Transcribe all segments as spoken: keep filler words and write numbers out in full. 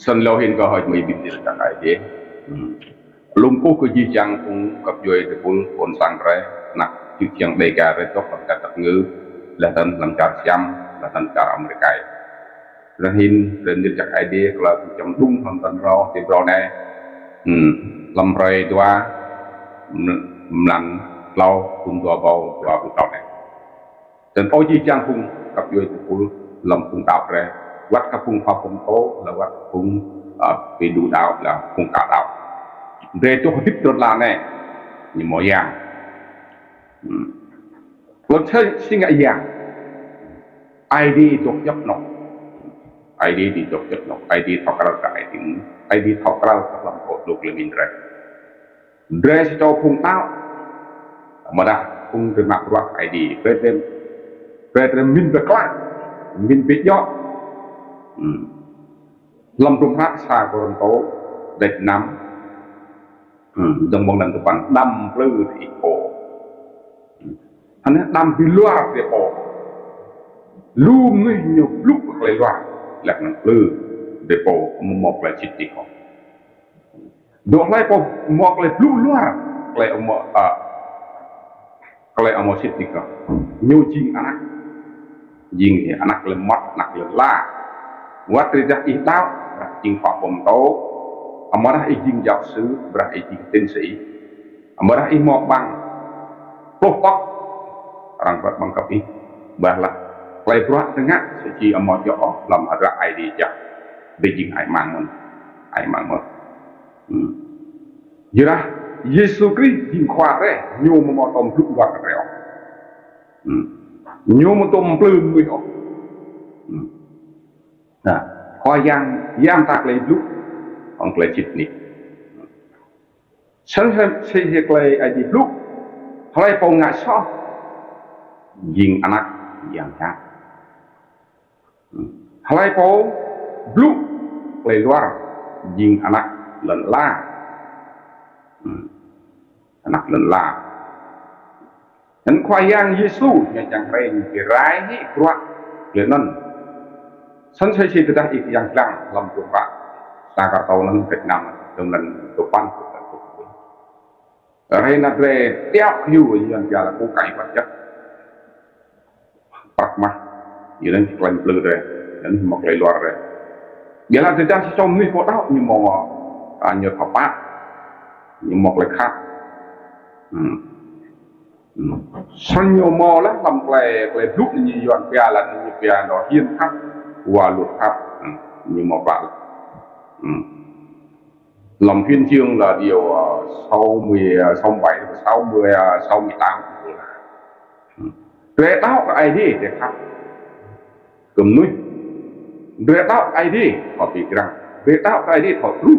Snăn lŏ hĭn kơ hơ̆k mơ̆ng ƀĭng ti lĕ čăk Aê Diê. Hmm. Lŏ kkuh kơ jih jang phung găp djuê tơpul ƀuôn sang drei, anak čư̆ čiăng Dega drei dôk hlăm čar Dap Ngư, leh anăn hlăm čar Siam, leh anăn čar Amêrika. Lŏ hĭn, drei ti lĕ čăk Aê Diê, klei kčăm đŭng hlăm tăn rô, ti brô anei. Hmm. Hlăm hrơi dua, mlan tlâo, thŭn dua êbâo dua pluh tlâo anei. Snăn ơ jih jang phung găp djuê tơpul hlăm phung đăo drei, wăt kơ phung khua pô mtô, leh wăt phung, ơ, bi đru đăo, leh phung ka đăo. Drei dôk hdĭp ti lăn ala anei, ñu mâo yang. Hmm. Lŏ si, si ngă yang. Aê Diê dôk djăp anôk. Aê Diê dôk djăp anôk. Aê Diê thâo kral kơ Aê Diê. Aê Diê thâo kral kơ hlăm kơ dôk leh mĭn drei. Drei si čô phung đăo. Amâodah phung drei mă bruă Aê Diê. Drei, drei, drei, drei mĭn bi klă. Mĭn bi djŏ. Hmm. Hlăm hdruôm hră sa Kôrantô, dêč năm. Hmm. Dơ̆ng mơ̆ng anăn tơpăn đăm mplư ti ih pô. Hmm. Anăn đăm bi luar drei pô. Lu mnuih ñu blŭ klei luar. Leh anăn mplư drei pô amâo mâo klei sĭt ti kâo. Dôk hlei pô mâo klei blŭ luar, klei amâo, a, klei amâo sĭt ti kâo. Ñu jing anak. Jing anak leh mơh, anak leh la. Wăt tơdah ih đăo, dah jing khua pô mtô, amâodah ih jing giáo sư, dah ih jing tiến sĩ, amâodah ih mâo bằng pluh pŏk, arăng ƀuh bằng cấp ih, ƀiădah klei bruă drei ngă, sĭt amâo djŏ ôh, hlăm hdră Aê Diê jăk. Drei jing hơăi mang mơh, hơăi mang mơh. Hmm. Kyuadah Yêsu Krist jing khua drei, ñu amâo mâo tuôm blŭ luar kơ drei ôh. Hmm. Ñu amâo tuôm mplư mnuih ôh. Hmm. Nah, Khua Yang, Yang ta klei blŭ, hŏng klei sĭt nik. Snăn si, si klei Aê Diê blŭ, hlei pô ngă soh, jing anak yang jhat. Hlei pô blŭ klei luar, jing anak lăn ala. Hmm. Anak lăn ala. Anăn Khua Yang Yêsu, ñu čiăng hriê ñu bi rai hĕ bruă klei anăn. Snăn si, si tơdah ih čiăng dlăng hlăm hdruôm hră sa Kôrantô anăn, dêč năm, dơ̆ng mlan dua păn, dua păn. Hruê anei drei tiŏ hiu Yuăn pia leh kơ kaĭ wăt jăk. Prăk mah, Yuăn anăn klei mplư drei, anăn mâo klei luar drei. Ƀiădah drei čiăng si čô mnuih pô đăo ñu mâo, a, ñu thâo pap, ñu mâo klei khăp. Hmm. Hmm. Snăn ñu mâo leh hlăm klei, klei blŭ ñu Yuăn pia leh ñu pia anăn hiến pháp, và luật pháp. Hmm. Ñu mâo pap. Hmm. Hlăm hiến chương là điều, ờ, sáu mươi, ờ, sáu mươi bảy, sáu mươi, ờ, sáu mươi tám. Drei đăo kơ Aê Diê, drei khăp kơ mnuih. Drei đăo kơ Aê Diê, thâo bi grăng. Drei đăo kơ Aê Diê, thâo đru.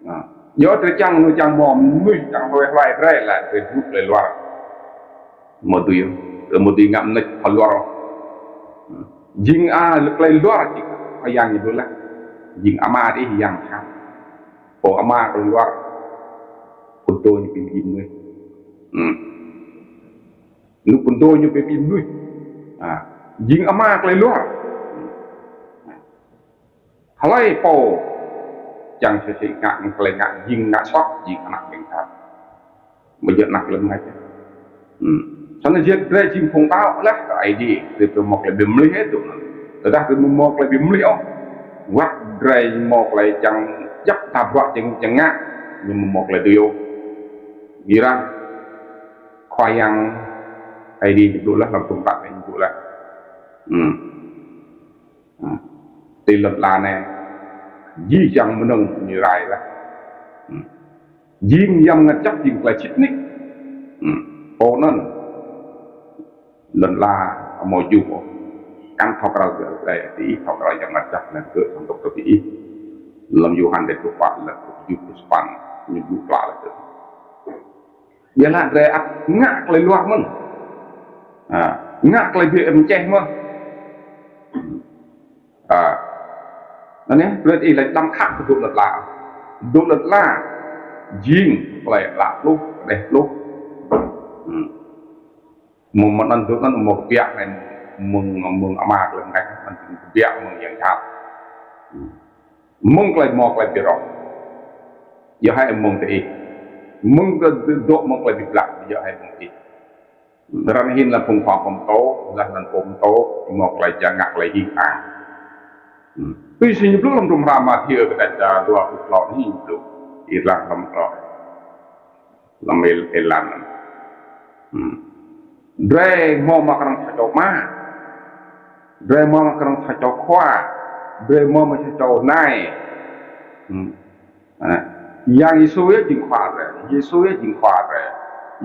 Nah, yua drei čiăng, ñu čiăng mâo mnuih, čiăng hlue hlue drei leh, drei blŭ klei luar. Amâo dưi, amâo dưi ngă mnêč klei luar. Jing a, klei luar jing, Khua Yang ñu blŭ leh. Jing ama dih yang jhat. Pô ama klei luar. Phŭn dô ñu bi mdjiê mnuih. Hmm. Ñu phŭn dô ñu bi mdjiê mnuih. Ah, jing ama klei luar. Hlei pô čiăng si si ngă klei ngă jing ngă soh, jing anak yang jhat. Amâo djŏ anak lăn ala. Hmm. Snăn jing drei jing phung đăo leh kơ Aê Diê, drei amâo mâo klei bi mlih ôh. Tơdah drei amâo mâo klei bi mlih ôh, wăt drei mâo klei čiăng djăp ta bruă čiăng, čiăng ngă, ñu amâo mâo klei dưi ôh. Kyuadah Khua Yang Aê Diê ñu blŭ leh, hlăm tŭm tăk ñu blŭ leh. Hmm. Hmm. Ti lăn ala anei, jih jang mnơ̆ng ñu rai leh. Hmm. Jing Yang Mngăt Jăk jing klei sĭt nik. Hmm. Pô anăn lăn ala amâo jŭm ôh. Kăn thâo kral kơ drei, diih thâo kral Yang Mngăt Jăk anăn kơ santôk kơ diih. Hlăm Yôhan dêč dua păn, hlăm dua păn, ñu blŭ klă leh. Ƀiădah drei ăt ngă klei luar mơ̆n. Ha, ngă klei bi mčeh mơh. Ha. Anăn yơh, drei ih lač đăm khăp kơ dôk lăn ala. Dôk lăn ala jing klei ală pluh, kđeh pluh. Hmm. Mơ̆ng, mơ̆ng anăn dôk anăn mâo kbiă anei, mơ̆ng, mơ̆ng ama klei mngač, anăn kbiă mơ̆ng yang jhat. Hmm. Mơ̆ng klei mâo klei bi rŏng. Yơh hĕ mơ̆ng ti ih. Mơ̆ng kơ dôk mơ̆ng klei bi blah, yơh hĕ mơ̆ng ih. Arăng hĭn leh phung khua pô mtô, leh anăn pô mtô, mâo klei jăk ngă klei hing ang. Hmm. Tui si ñu blŭ hlăm hdruôm hră Mathiơ kdrêč dua pluh tlâo hĭn ñu blŭ. Ih dlăng hlăm tlâo. Hlăm êl-, êlan. Hmm. Drei mâo mă knŏng sa čô ama. Drei mâo mă knŏng sa čô khua. Drei mâo mă sa čô nai. Hmm. Anăn. Yang Yêsu yơh jing khua drei. Yêsu yơh jing khua drei.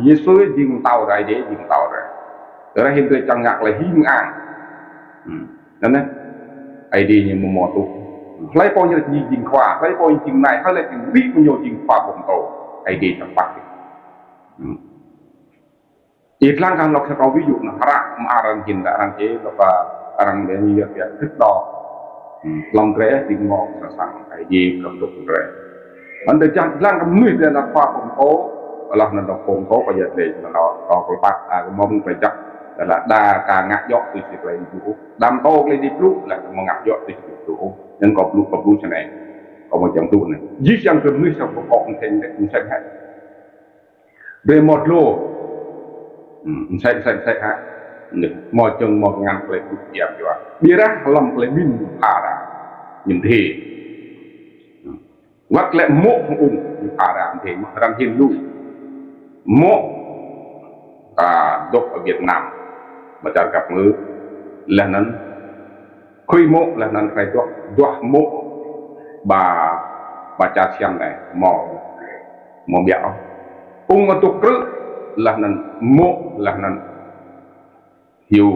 Yêsu yơh jing mtao drei, Aê Diê jing mtao drei. Drei hĭn drei čiăng ngă klei hing ang. Hmm. Anăn. Aê Diê ñu amâo mâo tŭ. Hlei pô ñu jing khua, hlei pô ñu jing nai, hlei pô ñu jing khua pô mtô. Aê Diê čiăng pah. Hmm. Ih dlăng kơ lŏk sa kâo ví dụ anăn hră mơar arăng hĭn leh arăng čê, lŏk, a, arăng leh ñu yơh yơh kĭt đŏ. Hmm, hlăm drei jing mâo sa sang Aê Diê kơ dôk drei. Anăn drei čiăng dlăng kơ mnuih drei leh khua pô mtô, leh anăn dôk pô mtô kơ yơh drei leh anăn kâo kơ pah, a, kơ mâo mnuih drei jăk, leh anăn đa ka ngă djŏ tui si klei blŭ. Đa mtô klei Aê Diê blŭ, leh anăn amâo ngă djŏ tui si klei blŭ. Anăn kâo blŭ, kâo blŭ snei. Kâo amâo čiăng blŭ anei. Jih jang drei mnuih sa boh kŏ mthĕng mthĕng msĕ hĕ. Drei mâo dlô. Hmm, msĕ, msĕ, msĕ hă. Mâo čŏng mâo ngăn klei blŭ biă yua. Ƀiădah hlăm klei mĭn ñu phara. Ñu mdê. Hmm. Wăt lĕ mô̆ hŏng ung ñu phara mdê mơh arăng hĭn lu. Mô̆, a, dôk ở Việt Nam. Ba čar găp ngư. Leh anăn Khơi mô̆ leh anăn klei duah, duah mô̆ ba, ba čar Siam anei, mâo, mâo biă ôh. Ung adôk krư̆, leh anăn mô̆, leh anăn hiu,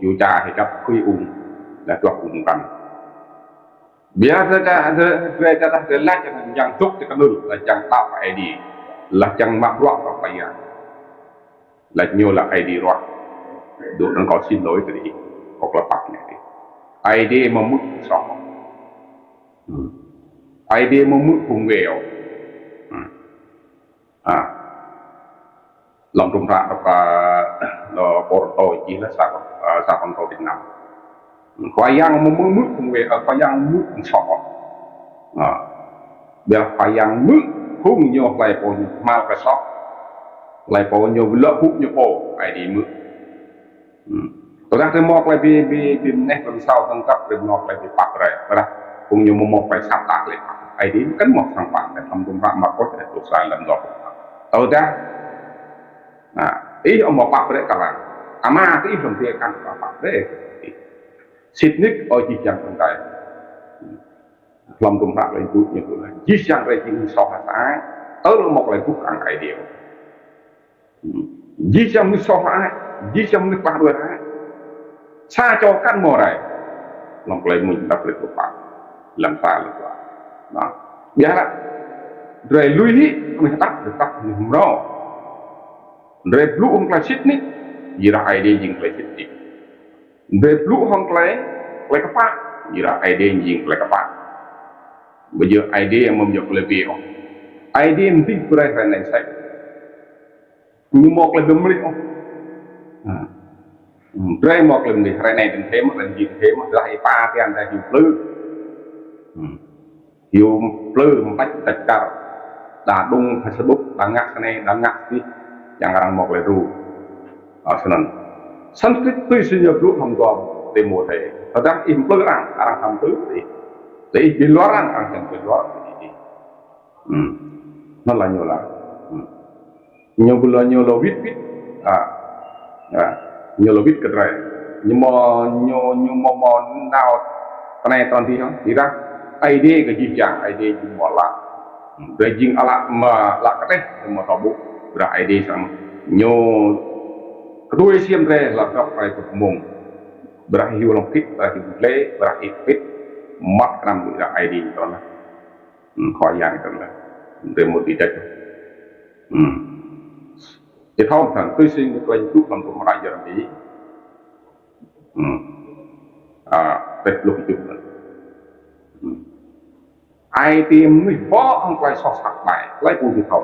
hiu ča hĕ kăp khơi ung, leh duah ung mkăn. Biă drei ka, drei, drei ka dah drei lač anăn čiăng dôk ti knưl, leh čiăng đăo Aê Diê, leh čiăng mă bruă kơ Khua Yang. Lač ñu leh Aê Diê ruah. Dôk anăn kâo xin lỗi kơ ih. Kâo klei pap leh ih. Aê Diê amâo mưč soh. Hmm. Aê Diê amâo mưč phung wê ôh. Hmm. A. Hlăm hdruôm hră dôk, a, dôk Kôrantô čih leh sa, a, sa Kôrantô dua pluh năm. Khua Yang amâo mưč phung wê, a, Khua Yang amâo mưč phung soh ôh. A. Ƀiădah Khua Yang mưč phung ñu hlei pô ñu kmhal kơ soh. Hlei pô ñu bi lŏ hŭ ñu pô, Aê Diê mưč. Hmm. Tơdah drei mâo klei bi, bi, bi mneh klei msao tơngkăp drei mâo klei bi pap drei. Tơdah phung ñu amâo mâo klei sat ăt leh. Aê Diê mkăn mâo sang pap drei hlăm hdruôm hră Markôs kdrêč pluh sa êlan dua pluh. Tơdah. Nah, ih amâo pap drei kơ arăng. Ama kơ ih hlăm adiê kăn pap drei. Sĭt nik ơ jih jang ƀuôn drei. Hlăm hdruôm hră klei blŭ ñu blŭ leh. Jih jang drei jing mnuih soh sơăi. Tơl amâo klei guh kơang Aê Diê. Hmm. Jih jang mnuih soh sơăi. Jih jang mnuih klah đuĕ sơăi. Sa čô kăn mâo rai. Hlăm klei mmuñ hdăp klei blŭ pă. Hlăm sa leh blŭ. Nah. Ƀiădah. Drei lui hĭ, mnuih hdăp, drei hdăp mnuih mrâo. Drei blŭ hŏng klei sĭt nik. Êrah Aê Diê jing klei sĭt nik. Drei blŭ hŏng klei, klei kpă, êrah Aê Diê jing klei kpă. Ƀiădah Aê Diê amâo mâo klei bi ôh. Aê Diê mdih brei hruê anei msĕ. Ñu mâo klei bi mlih ôh. Hmm. Drei mâo klei mlih hruê anei dơ̆ng thêm, hruê anei dơ̆ng thêm, lah êpa tian drei hiu plư. Hmm. Hiu plư mtač mtač čar. Đa đung Facebook, đa ngă snei, đa ngă sdih. Čiăng arăng mâo klei đru. A, snăn. Snăn tui si ñu blŭ hlăm dua Timôthê. Tơdah ih mplư arăng, arăng hlăm mplư ih. Tơdah ih bi luar arăng, arăng čiăng bi luar ih. Hmm. Snăn leh ñu leh. Hmm. Ñu bi luar ñu lŏ wĭt wĭt. A. A. Ñu lŏ wĭt kơ drei. Ñu mâo, ñu, ñu mâo, mâo nao tinei tinăn dih hŏng. Ƀiădah Aê Diê kơ jih jang, Aê Diê jing mâo ală. Drei jing ală mă, ală kđeh, drei mâo tơƀuh. Ƀiădah Aê Diê srăng ñu kduê ksiêm drei, lŏ dôk drei kơ mmông. Ƀiădah hiu lŏ kĭt, ƀiădah hiu dlê, ƀiădah ih kĭt. Mă knăm ƀiădah Aê Diê trơn leh. Hmm, Khua Yang trơn leh. Drei mâo ti dêč. Hmm. Ih thâo thăn tui si klei blŭ hlăm hdruôm hră Yêrêmi. Hmm. A, kdrêč pluh kjuh. Hmm. Ai tiê mnuih bŏ hŏng klei soh sat ƀai, klei pô bi thâo.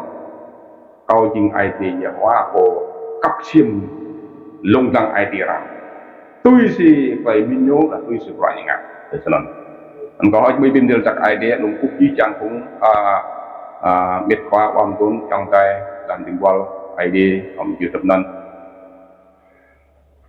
Kâo jing Aê Diê Yêhôwa pô kăp ksiêm lông dlăng ai tiê arăng. Tui si klei mĭn ñu, leh tui si bruă ñu ngă. Tui snăn. Anăn kâo hơ̆k ƀuh bi mni lač jăk Aê Diê, anăn kkuh jih jang phung, a, a, mĭt khua ƀuôn dŭn čŏng dai, lăn dĭng buăl Aê Diê, hlăm jih dap anăn.